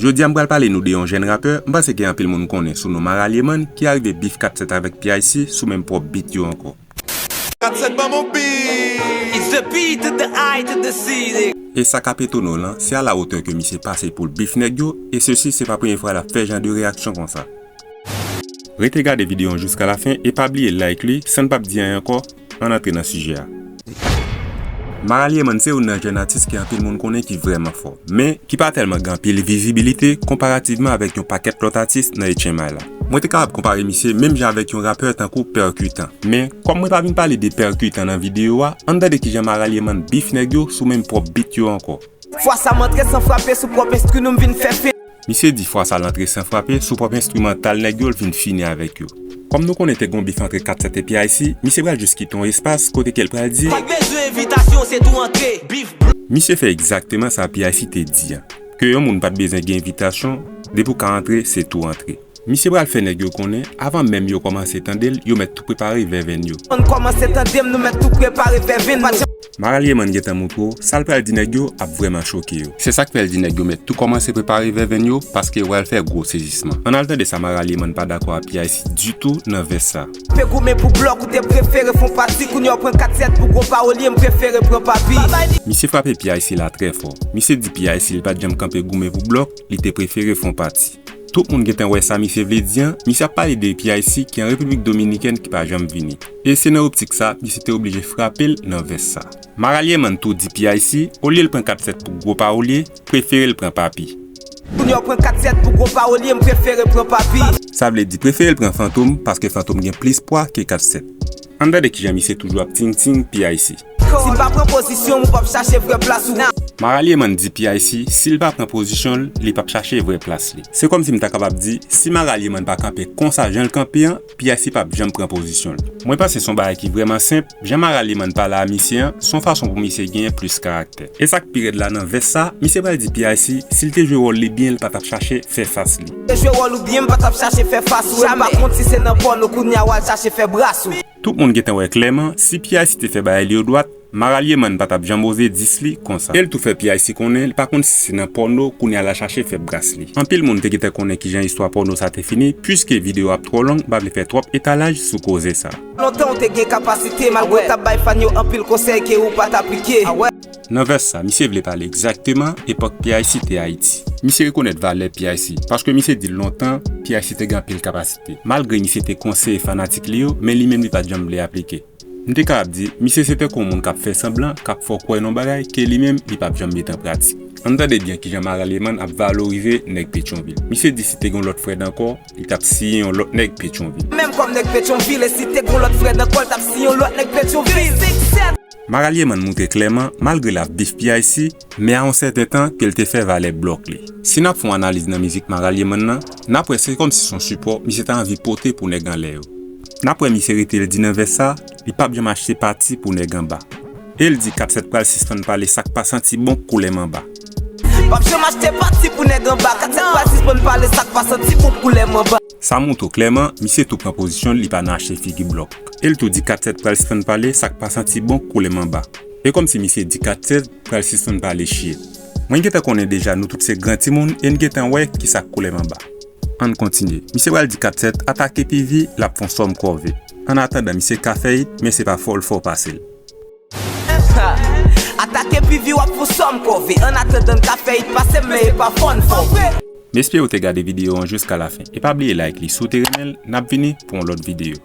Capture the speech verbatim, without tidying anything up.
Jodi a m pral pale nou de yon jèn rapè, m panse ke anpil moun konnen sou non Mara Lyeman, ki arive beef kat sèt avèk P I C sou menm pwòp beat yo ankò. Kat sèt ban m yon beat. It's the B to the I to the C, nigga. E sa k ap etone w lan, se a la wotè ke misye pase pou l beef nèg yo, e sesi se pa premye fwa l ap fè jan de reyaksyon konsa. Rete gade videyo an jiska lafen e pa bliye like li, san n p ap di anyen ankò, ann antre nan sijè a. Mara Lyeman se youn nan jèn atis ke anpil moun konnen ki vrèman fò, men ki pa tèlman gen anpil vizibilite konparativman avèk yon pakèt lòt atis nan H M I la. Mwen te kapab konpare misye menm jan avèk yon rapè tankou Percutan. Men, kòm mwen pa vin pale de Percutan nan videyo a, ann tande kijan Mara Lyeman beef nèg yo sou menm pwòp beat yo ankò. Fwa sa m antre san frape sou pwòp enstri nou m vin fè fen. Misye di fwa sa l antre san frape sou pwòp enstrimantal nèg yo l vin fini avèk yo. Kòm nou konnen te gon beef antre kat sèt e P I C, misye pral jis kite yon espas kote ke l pral di. Pa t bezwen envitasyon, se tou antre. Beef. Misye fè egzakteman sa P I C te di an. Ke yon moun pa t bezwen gen envitasyon, depi w ka antre, se tou antre. Misye pral fè nèg yo konnen, avan menm yo kòmanse tande l, yo mèt tou prepare vèvenn yo. Ann kòmanse tande m, nou mèt tou prepare vèvenn nou. Mara Lyeman gentan montre w, sa l pral di nèg yo ap vrèman choke yo. Se sa k fè l di nèg yo mèt tou kòmanse prepare vèvenn yo, paske yo pral fè gwo sezisman. Ann al tande sa Mara Lyeman pa dakò a P I C ditou nan vès sa. Pe goumen pou blòk, ou te prefere fon pati, kounye a w pran kat sèt pou gwo pawolye, m prefere pran papi. Misye frape P I C la trè fò. Misye di P I C li pa t janm kanpe goumen pou blòk, li te prefere fon pati. Tout moun gentan wè sa misye vle di an, misye ap pale de P I C ki an Repiblik Dominikèn ki pa janm vini. E se nan optik sa, misye te oblije frape l nan vès sa. Mara Lyeman tou di P I C, olye l pran kat sèt pou gwo pawolye, prefere l pran papi. Kounye a w pran kat sèt pou gwo pawolye, m prefere pran papi. Sa vle di prefere l pran Fantom, paske Fantom gen plis pwa ke kat sèt. Ann tande kijan misye toujou ap ting ting P I C. Si m pa pran pozisyon m, ou p ap chache vrè plas ou. Mara Lyeman di P I C, si l pa pran pozisyon l, li p ap chache vrè plas li. Se kòmsi m ta kapab di, si Mara Lyeman pa kanpe konsa jan l kanpe an, P I C p ap janm pran pozisyon l. Mwen panse se yon bagay ki vrèman senp, jan Mara Lyeman pale a misye an, se yon fason pou misye genyen plis karaktè. E sa k pi rèd la nan vès sa, misye pral di P I C, si l te jwe wòl li byen, l pa t ap chache fè fas li. Te jwe wòl ou byen, m pa t ap chache fè fas ou, e m pa kont si se nan pòno kounye a w al chache fè bras ou. Tout moun gentan wè klèman, si P I C te fè bagay li yo dwat, Mara Lyeman pa t ap janm oze dis li konsa. E l tou fè P I C konnen, li pa konn si se nan pòno kounye a l al chache fè bras li. Anpil moun te gentan konnen kijan istwa pòno sa te fini, piske videyo ap twò long, m pa vle fè twòp etalaj sou koze sa. Lontan ou te gen kapasite, malgre w t ap bay fan yo anpil konsèy ke ou pa t aplike. Nan vès sa, misye vle pale egzakteman epòk P I C te Ayiti. Misye rekonèt valè P I C, paske misye di lontan, P I C te gen anpil kapasite. Malgre misye te konseye fanatik li yo, men li menm li pa t janm vle aplike. M te kapab di, misye se tankou yon moun k ap fè sanblan, k ap fè w kwè nan yon bagay ke li menm, li p ap janm mete an pratik. Ann tande byen kijan Mara Lyeman ap valorize nèg Petyonvil. Misye di si te gen yon lòt Fred ankò, li t ap siyen yon lòt nèg Petyonvil. Menm kòm nèg Petyonvil, e si te gen yon lòt Fred ankò, l t ap siyen yon lòt nèg Petyonvil. Mara Lyeman montre klèman, malgre l ap beef P I C, men a yon sèten tan ke l te fè valè blòk li. Si n ap fè yon analiz nan mizik Mara Lyeman nan, n ap wè se kòmsi se yon sipò misye ta anvi pote pou nèg anlè yo. N ap wè misye rete l di nan vès sa, li p ap janm achte pati pou nèg anba. E l di kat sèt pral sispann pale sa k pa santi bon k koule manba. P ap janm achte pati pou nèg anba, kat sèt pral sispann pale sa k pa santi bon k koule manba. Sa montre w klèman, misye tou pran pozisyon l, li pa nan achte figi blòk. E l tou di kat sèt pral sispann pale sa k pa santi bon k koule manba. E kòmsi misye di kat sèt pral sispann pale shit. Mwen gentan konnen deja nou tout se gran timoun e n gentan wè kisa k koule manba. Ann kontinye. Misye pral di kat sèt atake P V, l ap fè yon sòm kòve. Annatandan, misye ka fè it, men se pa fò l fò pase l. Atake P V, w ap fè yon sòm kòve. Annatandan, n ka fè it pase m, men e pa fò n fò. M espere w te gade videyo an jiska lafen. E pa bliye like li si w te renmen l, n ap vini pou yon lòt videyo.